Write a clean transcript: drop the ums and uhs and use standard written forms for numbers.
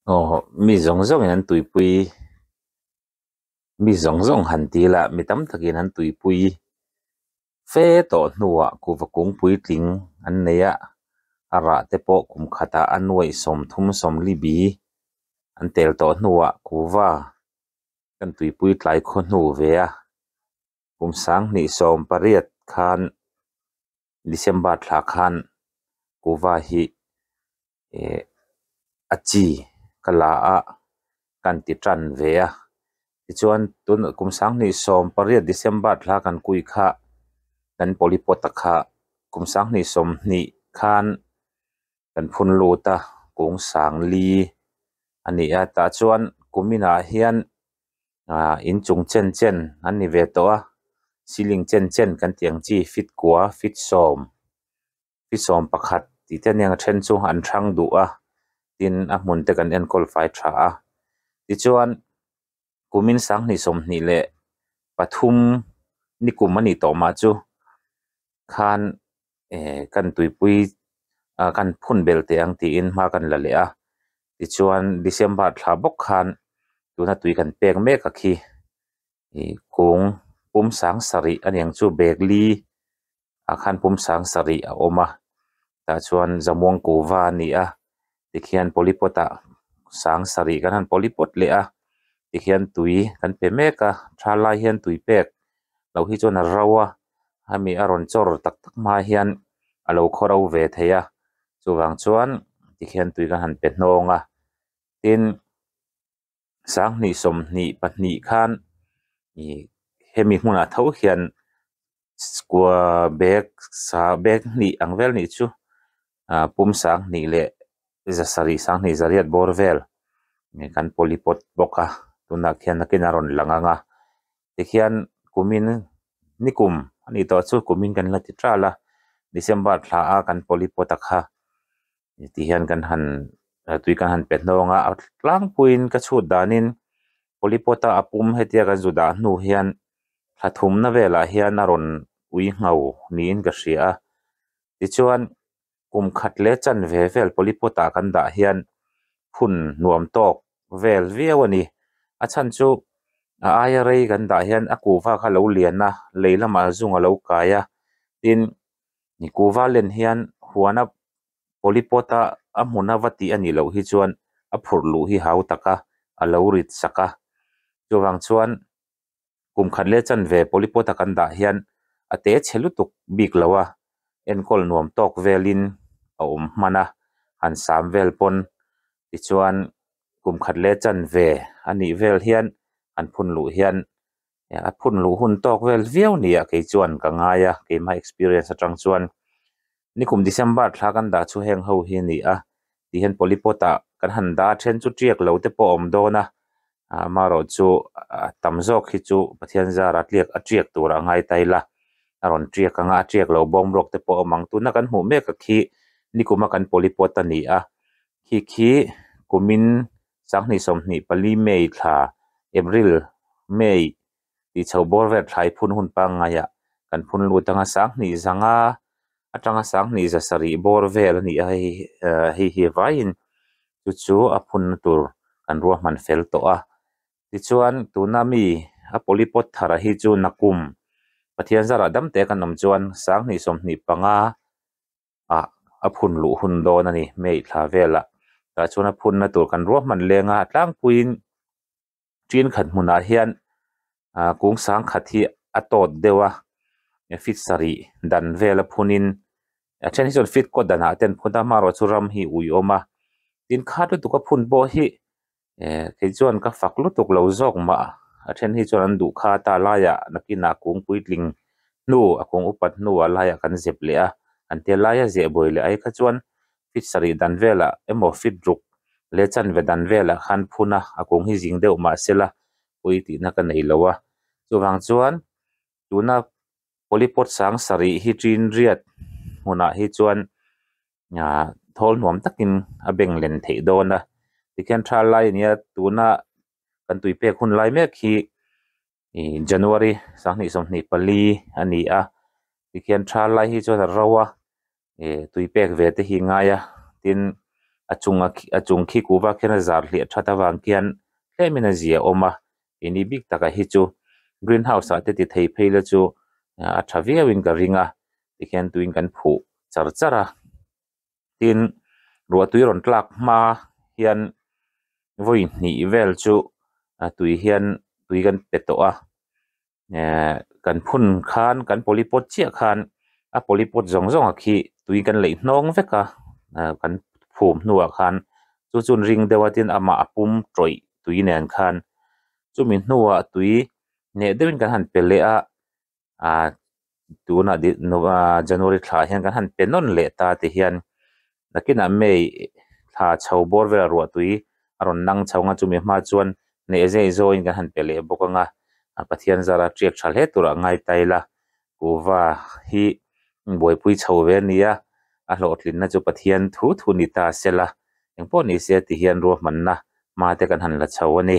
Aw mi zawng zawngin an tuipui mi zawng zawng han ti ila mi tam takin an tuipui fe tawh hnuah kuhva kung puitling an nei a a rah te pawh kum khatah a nuaih sawmthum sawmli bi an tel tawh hnuah kuhva kan tuipui tlai khaw hnu ve a kum sanghnih sawm pariat khan December thla khan kuhva hi eh a chi ka la a kan ti tan ve a tichuan tun kum sanghnih sawm pariat December thla kan kui kha kan polypot a kha kum sanghnih sawmhnih khan kan phun lut a kung sang li a ni a tah chuan kuminah hian ah inchung chen chen an ni ve tawh a ceiling chen chen kan tih ang chi feet kua feet sawm feet sawm pakhat tih te aniang a then chu an hrang duh a tin a hmun te kan enkawl fai tha a tichuan kumin sanghnih sawmhnih leh pathum nikum a nih tawh mah chu khan eh kan tuipui ah kan phun belh teh ang tiin hma kan la leh a tichuan December thla bawk khan tuna tui kan pek mek a khi ih kung pum sang sarih a niang chu bag li ah khan pum sang sarih a awm a tah chuan zamuang kuhva a ni a tikhian polypot ah sang sarih kan han polypot leh a tikhian tui kan pe mek a tha lai hian tui pek loh hi chuan a ro a hemi a rawn chawr tak tak hma hian a lo khaw ro ve thei a chuvang chuan tikhian tui kan han pe hnawng a tin sanghnih sawmhnih pahnih khan ih hemi hmunah tho hian kua bag sa bag hnih ang vel nih chu ah pum sanghnih leh za sarih sanghnih zariat bawr vel kan polypot bawk a tunah khian nakin a rawn lang ang a tikhian kumin nikum a nih tawh chu kumin kan la ti ṭal a December thla a kan polypot a kha tihian kan han tui kan han pe hnawng a a tlangpuiin ka chhut danin polypot a a pum hetia kan zu dah hnu hian thla thumna velah hian a rawn ui ngho niin ka hria a tichuan kum khat leh chanve vel polypot ah kan dah hian phun nuam tawk vel viau a ni a chhan chu a aia rei kan dah hian a kuhva kha lo lian a lei lamah zung a lo kai a tin kuhva len hian huana polypot a a hmun a va tih a nih loh hi chuan a phurh luh hi hau tak a a lo rit sak a chuvang chuan kum khat leh chanve polypot a kan dah hian a te chhe lutuk bik lo a enkawl nuam tawk velin a awm hman a han sam vel pawn tichuan kum khat leh chanve a nih vel hian an phun luh hian a phun luh hun tawk vel viau ni ah kei chuan ka ngai a keimah experience atang chuan nikum December thla kan dah chu heng ho hi a ni a tihian polypot ah kan han dah a then chu tiak lo te pawh a awm dawn a amaherawh chu a tam zawk hi chu Pathian zara tliak a tiak tur a ngai ta ila a rawn tiak ang a a tiak lo bawm rawk te pawh a awm ang tuna kan hmuh mek a khi nikuma kan polypot a ni a khi khi kumin sanghnih sawmhnih pali May thla April May tih chho bawr vel thlai phun hun pangngaiah kan phun lut ang a sanghnih zanga atanga sanghnih za sarih bawr vel a ni a hei ah hei hi vaiin chu chu a phunna tur kan ruahman fel tawh a tichuan tuna mi a polypot thar hi chu nakum Pathian zarah dam te kan awm chuan sanghnih sawmhnih panga ah a phun luh hun dawn a ni May thla velah tah chuan a phunna tur kan ruahman leng a a tlangpuiin ṭin khat hmunah hian ah kung sang khat hi a tawt deuh a feet sarih dan vel a phunin a then hi chuan feet kaw danah te an phun a amaherawhchu ram hi ui awm a tin khat lutuk a phun pawh hi eh kei chuan ka fak lutuk lo zawk mah a then hi chuan an duh kha ta laiah nakinah kung puitling hnu a kung upat hnuah laiah kan zep leh a an tia laia zeh buai leh ai kha chuan feet sarih dan velah emaw feet ruk leh chanve dan velah khan phun a a kung hi zing deuh mah sela pui tihna ka nei lo a chuvang chuan tuna polypot sang sarih hi ṭin riat hmunah hi chuan ah thawl nuam takin a beng len theih dawn a tikhian tha lai a nia tuna kan tui pek hun lai mek hi ih January sanghnih sawmhnih pali a ni a tikhian tha lai hi chuan a ro a. Ih tui pek ve te hi ngai a tin A chung a chung khi kuhva khian a zar hliah that avang khian tlem in a zia awm a keini bik takah hi chu green house ah te ti thei phei la chu a tha viau in ka ring a tikhian tuiin kan phuh char char a tin ruah tui rawn tlak hma hian vawi hnih vel chu a tui hian tui kan pe tawh a ehh kan phun khan kan polypot chiah khan a polypot zawng zawng ah khi tui kan leih hnawng vek a ah kan phum hnuah khan chu chu an ring deuh a tin amah a pum tawih tui nen khan chumi hnuah tui hneh deuhin kan han pe leh a ah tunah January thla ah hian kan han pe nawn leh ta ti hian nakinah May thla chho bawr velah ruah tui a rawn nang chho ang a chumi hma chuan hneh zeh zawhin kan han pe leh bawk ang a Pathian zara tiak tha hle turah ngai ta ila kuhva hi buaipui chho ve a ni a a hlawhtlinna chu Pathian thu thu ni ta sela engpawh ni se ti hian ruahmanna hma te kan han la chho a ni.